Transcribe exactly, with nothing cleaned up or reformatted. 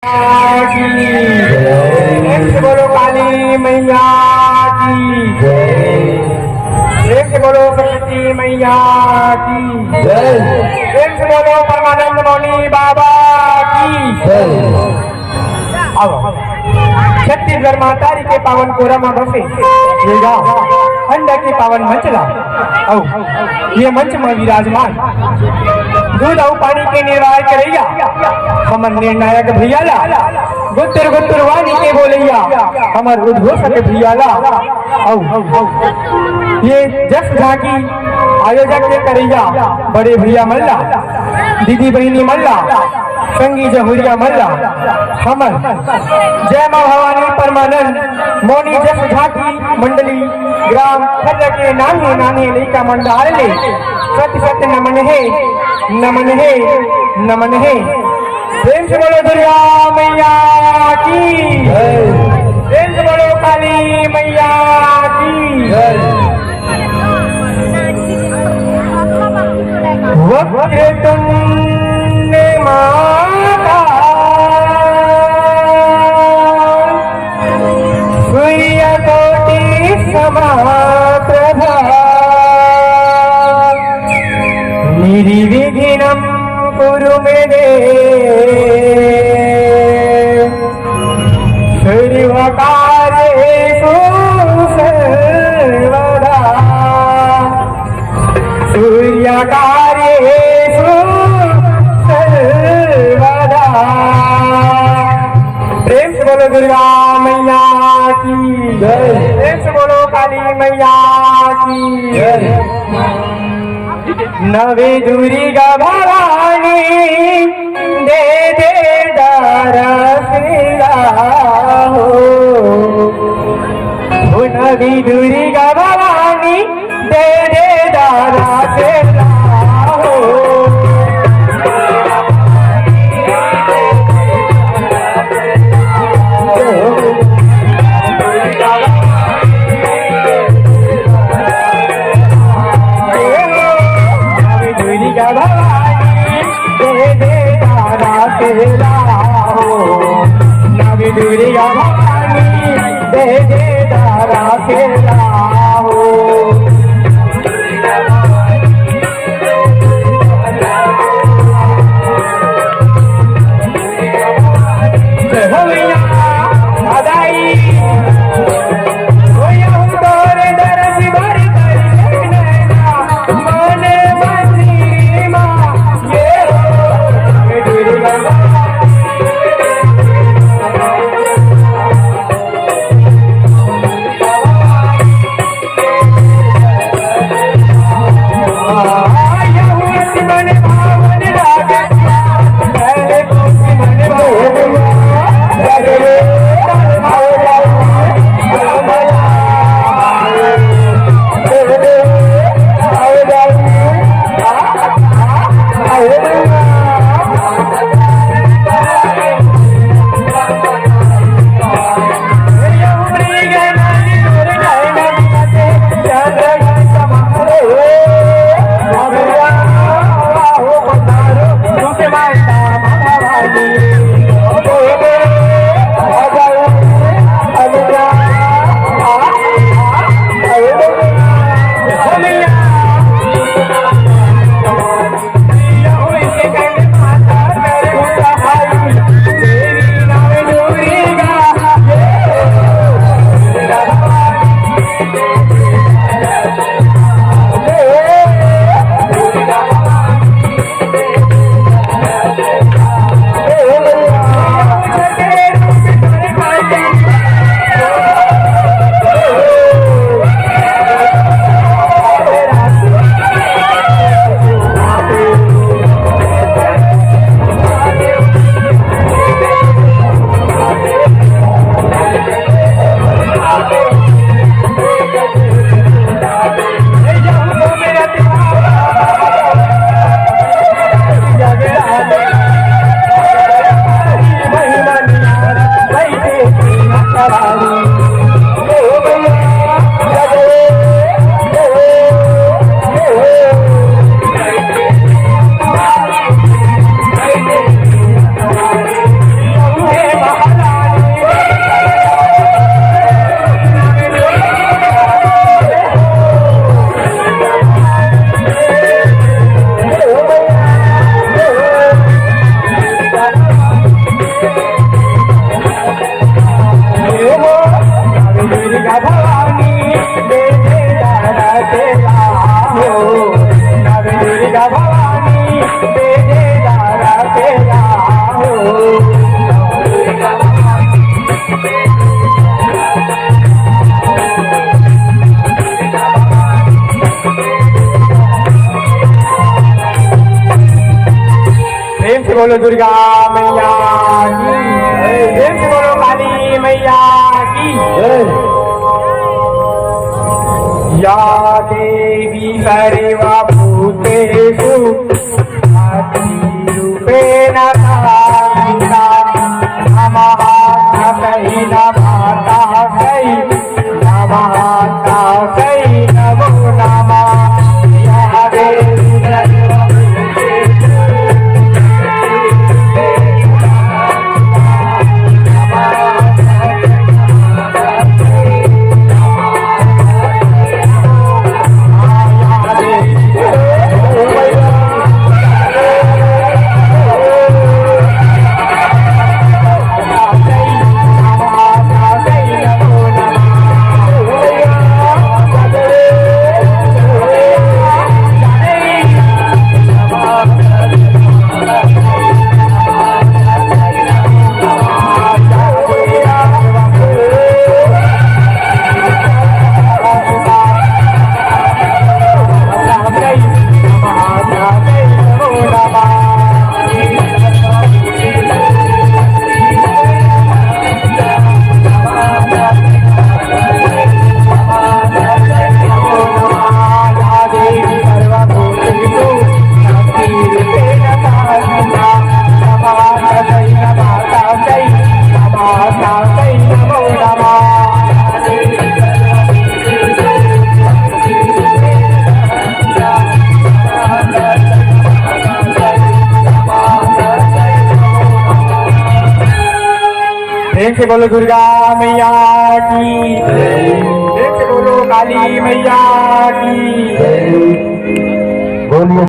की। प्रेम से बोलो काली मैया की। प्रेम से बोलो सरस्वती मैया की। प्रेम से बोलो परमानंद मौनी बाबा की। अब छत्तीसगढ़ महतारी के पावन कोरा म बसे ये गाँव अंडा के पावन मंच ला, अउ ये मंच म विराजमान दूध अउ पानी के निर्वाह करइया हमर निर्णायक भैया ला, गुत्तुर गुत्तुर वाणी के बोलइया हमर उद्घोषक भैया ला, अउ ये जस झांकी आयोजक के करइया बड़े भैया मन ला, दीदी बहिनी मन ला, संगी जहुरिया मन ला, हमर जय माँ भवानी परमानंद मौनी जस झांकी मंडली ग्राम खल्ल के नान्हे नान्हे लइका मंडाल ले सत सत नमन हे, नमन हे, नमन हे। प्रेम से बोलो दुर्गा मैया की। प्रेम से बोलो काली मैया की। वक्रतुण्ड महाकाय सूर्यकोटि समप्रभा निर्विघ्नं कुरु मे देव सर्वकार्येषु सर्वदा। सूर्यकार्येषु सर्वदा। प्रेम से बोलो दुर्गा मैया की जय। प्रेम से बोलो काली मैया की जय। नवी दुर्गा भवानी दे दे दारा सिला हो। ओ नवी दुर्गा भवानी दे दे दारा सिला हो। दुर्गा भवानी दे दे दारा तेरा हो। नवी दुर्गा भवानी दे दे दारा तेरा हो। बोलो दुर्गा मैया की, प्रेम से बोलो काली मैया की। या देवी सर्वभूतेषु शक्तिरूपेण संस्थिता। नमः तस्मै नमः तस्मै नमः तस्मै नमो नमः। या देवी सर्वभूतेषु प्रेम से बोलो दुर्गा मैया की, प्रेम से बोलो काली मैया की। बोलिए।